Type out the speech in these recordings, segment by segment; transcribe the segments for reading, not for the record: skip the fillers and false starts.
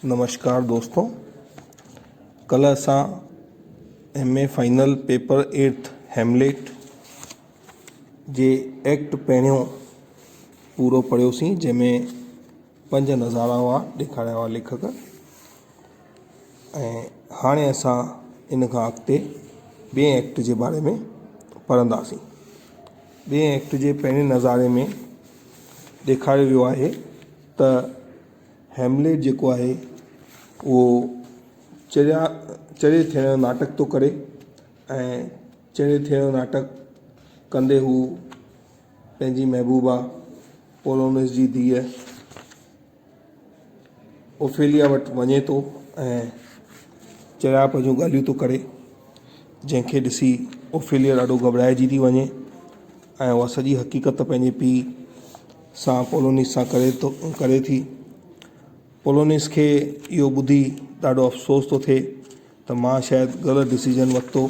نمشڪار دوستو ڪلهه اسان M A final paper eighth Hamlet جي ايڪٽ پهريون پورو پڙهيوسين جنهن ۾ پنج نظارا هئا ڏيکاريا هئا ليکڪ ۽ هاڻي اسان ان کان اڳتي ٻئي ايڪٽ جي باري ۾ پڙهنداسين ٻئي ايڪٽ جي پهرين نظاري ۾ ڏيکاريو ويو آهي ته هيمليٽ جيڪو آهي اهو چريا چري ٿيڻ جو ناٽڪ ٿو ڪري ۽ چري ٿيڻ جو ناٽڪ ڪندي هو پنهنجي محبوبه پولونس جي ڌيء اوفيليا وٽ وڃي ٿو ۽ چريائپ جون ڳالهيون ٿو ڪري جنهن کي ڏسي اوفيليا ڏاڍو گهٻرائجي ٿي وڃي ۽ اها سڄي حقيقت پنهنجي پيء سان پولونيس سان ڪري ٿو ڪري ٿي. پولونيس کي اهو ٻڌي ڏاڍو افسوس ٿو ٿئي ته مان شايد غلط ڊسيزن ورتو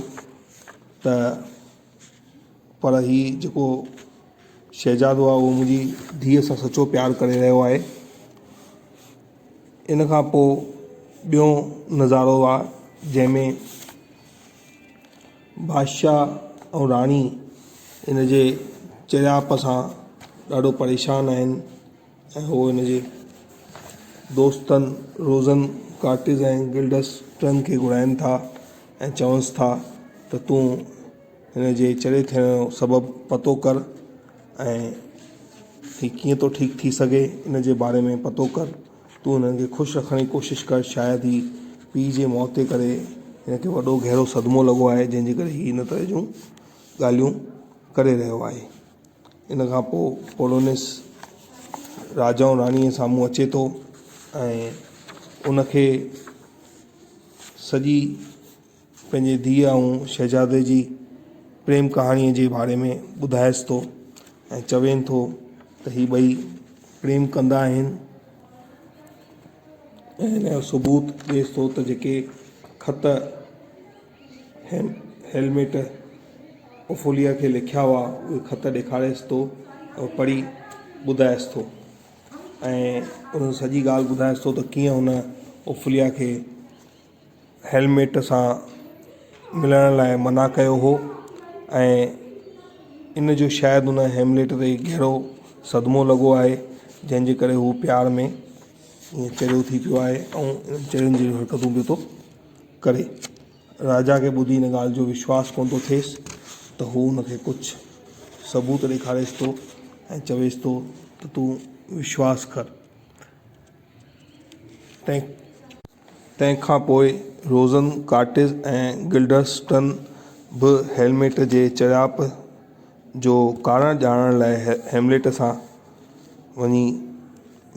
ته پر هي جيڪو شهزادو آهي اهو منهنجي ڌيء سان سچو پيار ڪري رهيو آهي. ان کان پوء ٻيو نظارو آهي جنهن ۾ بادشاهه ۽ راڻي ان جي چريائپ سان ڏاڍو پريشان آهن ۽ هو ان جي دوستن روزن ڪارٽز ۽ گلڊسٽن کي گهرائين ٿا ۽ چونس ٿا ته تون هن جي چري ٿيڻ جو سبب پتو ڪر ۽ هي ڪيئن ٿو ٺيڪ ٿي سگهي ان جي باري ۾ پتو ڪر تون هنن کي خوش رکڻ جي ڪوشش ڪر شايد هي پيء جي موت جي ڪري هن کي وڏو گهرو صدمو لڳو آهي جنهن جي ڪري هي ان طرح جون ڳالهيون ڪري رهيو آهي ان کان پوء پولونيس راجا ۽ راڻيء جي سامهون اچي ٿو ۽ ان کي سڄي پنهنجي ڌيء ۽ شهزادي جي پريم ڪهاڻيء جي باري ۾ ٻڌائيس ٿو ۽ چوين ٿو ته هي ٻئي پريم ڪندا آهن ۽ هن جو ثبوت ڏئيس ٿو ته جيڪي خط هيلميٽ اوفوليا کي لکيا هئا اهي خط ڏيکاريس ٿو ۽ پڙهي ٻڌائيس ٿو ۽ ان سڄي ڳالهه ٻڌائيس ٿو ته ڪيئن هن اوفوليا کي هيلميٽ سان ملڻ لاءِ منع ڪيو هو ۽ ان جو شايد ان هيمليٽ تي گهرو صدمو لڳو آهي جنهن جي ڪري هو پيار ۾ ائين چريو ٿي پيو آهي ۽ چرين جهڙيون حرڪتون پيو ٿو ڪري. راجا کي ٻڌي ان ڳالهه جو وشواس ڪونه ٿو ٿئيس ته هو ان کي ڪجهه ثبوت ڏيکاريس ٿو ۽ چويس ٿو ته تون وشواس ڪر. تنهن تنهن کان پوء روزن ڪارٽز ۽ گلڊرسٽن به هيلميٽ جي چريائپ جو ڪارڻ ڄاڻڻ لاء هيمليٽ سان وڃي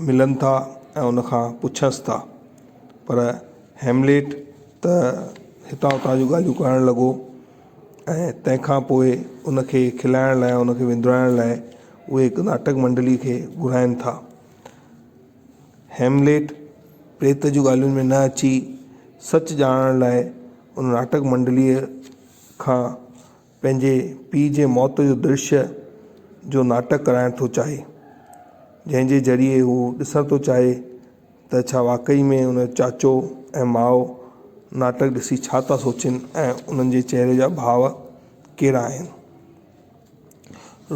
ملن ٿا ۽ ان کان پڇنس ٿا پر هيمليٽ ته هتان هتان جون ڳالهيون ڪرڻ لڳو ۽ تنهن کان پوء ان کي کلائڻ لاء ان کي وندرائڻ لاء اهي هڪ ناٽڪ منڊلي کي گهرائين ٿا. هيمليٽ پريت جون ڳالهين ۾ نه اچي سچ ڄاڻڻ لاء ان ناٽڪ منڊليء کان پنهنجي پيء جي موت جو درشيه جو ناٽڪ ڪرائڻ ٿو چاهي، جنهن جي ذريعي هو ڏسڻ ٿو چاهي ته ڇا واقعي ۾ ان جو چاچو ۽ ماء ناٽڪ ڏسي ڇا ٿا سوچين ۽ انهن جي چهري جا ڀاو ڪهڙا آهن.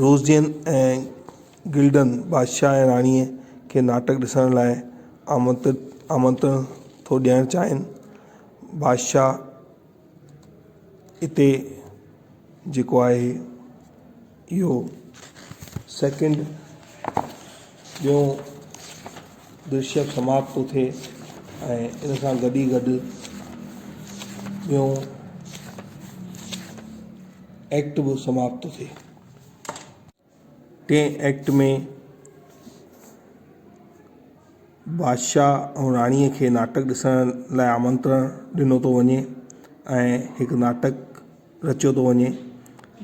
روزين ۽ گلڊن بادشاهه ۽ راڻيء کي ناٽڪ ڏسڻ لاء آمنترت آمنترڻ ٿو ڏيڻ چاهين. بادشاهه اتي جيڪو آهي اهو سيڪنڊ ٻيون درشيه سماپت ٿو ٿئي ۽ ان سان گڏ ئي گڏ ٻيون ايڪٽ به سماپت ٿو ٿئي. ٽئين ايڪٽ ۾ بادشاهه ۽ راڻيء کي ناٽڪ ڏسڻ لاءِ آمنترڻ ڏنو ٿو وڃي ۽ هڪ ناٽڪ رچيو ٿو وڃي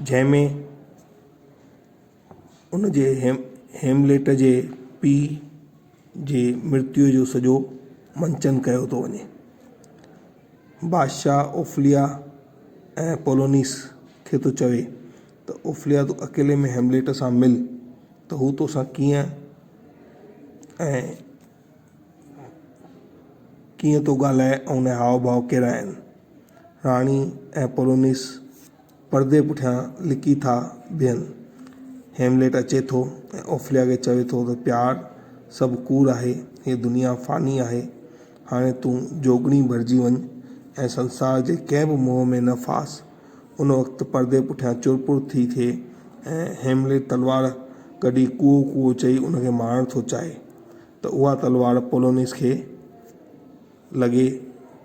جنهن ۾ ان جي هيمليٽ جي پيءُ جي مرتيو جو سڄو منچن ڪيو ٿو وڃي. بادشاهه اوفليا ۽ پولونيس کي ٿو چوي ته اوفليا تون اڪيلي ۾ هيمليٽ سان مل ته هو توسان ڪيئن ۽ ڪيئن ٿو ڳالهائي ۽ ان جا هاء ڀاء ڪهڙا آهن. راڻي ۽ پولونيس پردي پٺيان لڪي ٿا بيهن. هيمليٽ اچي ٿو ۽ اوفليا کي چوي ٿو ته پيار سڀ ڪوڙ آهي، هيء دنيا فاني آهي، هاڻي تون جوڳڻي ڀرجي وڃ ۽ سنسار جي ڪنهن به موهه ۾ نه ڦاس. ان وقت پردي پٺيان چرپر ٿي ٿئي ۽ هيمليٽ تلوار ڪڍي ڪوئو ڪوئو چئي ان کي مارڻ ٿو چاهي ته اها تلوار پولونيس کي لڳي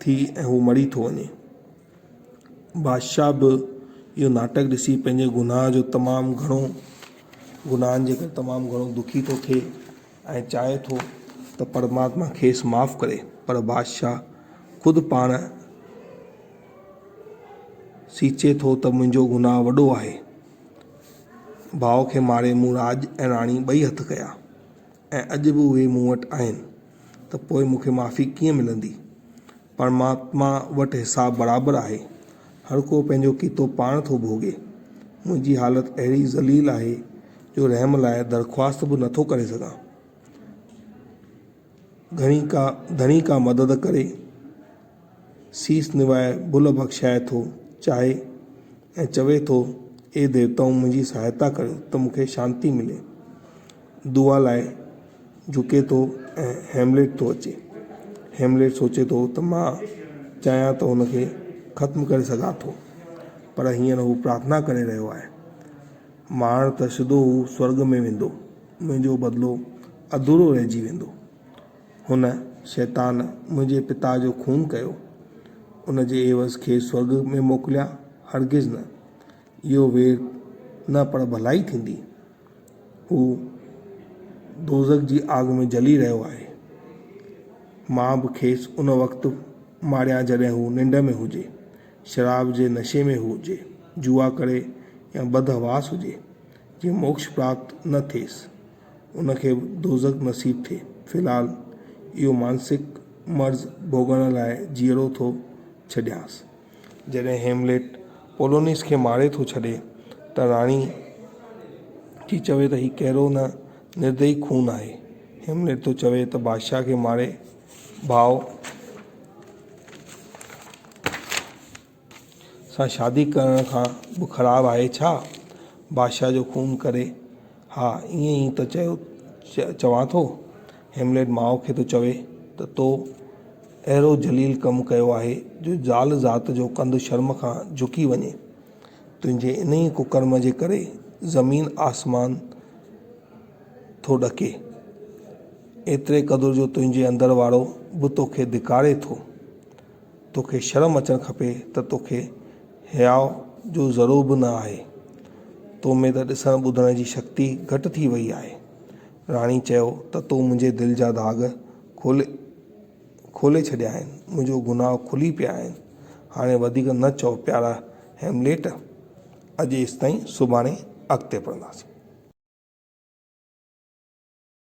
ٿي ۽ هو مري ٿو وڃي. بادشاهه به اهو ناٽڪ ڏسي پنهنجي گناهه جو تمام گهڻو گناهن جي ڪري تمام گهڻو دکي ٿو ٿئي ۽ چاهي ٿو ته پرماتما کيس معاف ڪري پر بادشاهه خود پاڻ سيچي ٿو ته منهنجو گناهه وڏو آهي. ڀاء کي ماري مون راڄ ۽ راڻي ٻئي هٿ ڪيا ۽ اڄ به اهي مون وٽ آهن ته پوء مون کي معافي ڪيئن ملندي؟ پرماتما وٽ حساب برابر آهي. هر ڪو پنهنجو ڪيتو پاڻ ٿو ڀوڳي. منهنجي حالت اهڙي ذليل آهي جو رحم لاء درخواست به نٿو ڪري سگهان. گهڻي ڪا ڌڻي ڪا مدد ڪري. سيس نوائي ڀل بخشائي ٿو چاهي ۽ چوي ٿو، اي ديوتائون منهنجي سهائتا ڪريو ته مون کي شانتي ملي. دعا لاء جهڪي ٿو ۽ هيمليٽ ٿو اچي. هيمليٽ سوچي ٿو ته مان چاهيان ته هن کي ختم ڪري سگهان ٿو، پر هينئر هو پرارٿنا ڪري رهيو آهي. مارڻ ته سڌو هو سورڳ ۾ ويندو، منهنجو بدلو اڌورو رهجي ويندو. هن، شيطان، منهنجي پتا جو خون ڪيو، ان جي عيوض کيس سورڳ ۾ موڪليان؟ هرگز نه. اهو وير نه پر ڀلائي ٿيندي. هو دوزخ جي آگ ۾ جلي رهيو آهي. مان به کيس ان وقت ماريان جڏهن هو ننڊ ۾ هجي، شراب جي نشي ۾ هجي، جوا ڪري يا بدحواس هجي، جيئن موڪش پراپت نه ٿئيس. ان کي به دوزخ نصيب ٿئي. في الحال اهو مانسڪ مرض ڀوڳڻ لاء جيئرو ٿو ڇڏيانس. جڏهن هيمليٽ پولونيس کي ماري ٿو ڇڏي ته راڻي ٿي چوي ته هي ڪهڙو نه نردئي خون آهي. هيمليٽ ٿو چوي ته بادشاهه کي ماري ڀاء سان شادي ڪرڻ کان به خراب آهي ڇا؟ بادشاهه جو خون ڪري ها ائين ئي ته چيو چوان ٿو. هيمليٽ ماء کي ٿو چوي ته تو اهڙو ذليل ڪم ڪيو آهي جو زال ذات جو ڪنڌ شرم کان جهڪي وڃي. تنهنجي انهيء ڪڪرم جي ڪري زمين آسمان ٿو ڏڪي. ايتري قدر جو تنهنجي اندر وارو به توکي ڌڪاري ٿو. توکي شرم اچڻ کپي ته توکي حياء جو ذرو به نه آهي. تو ۾ ته ڏسڻ ٻڌڻ جي شڪتي گهٽ ٿي وئي آهي. راڻي چيو ته تو منهنجي دل جا داغ کولي کولي ڇڏيا آهن، منهنجو گناهه کلي پيا آهن. هاڻي وڌيڪ نه چئو پيارا هيمليٽ! اڄ ايستائين، سڀاڻي اڳتي پڙهنداسين.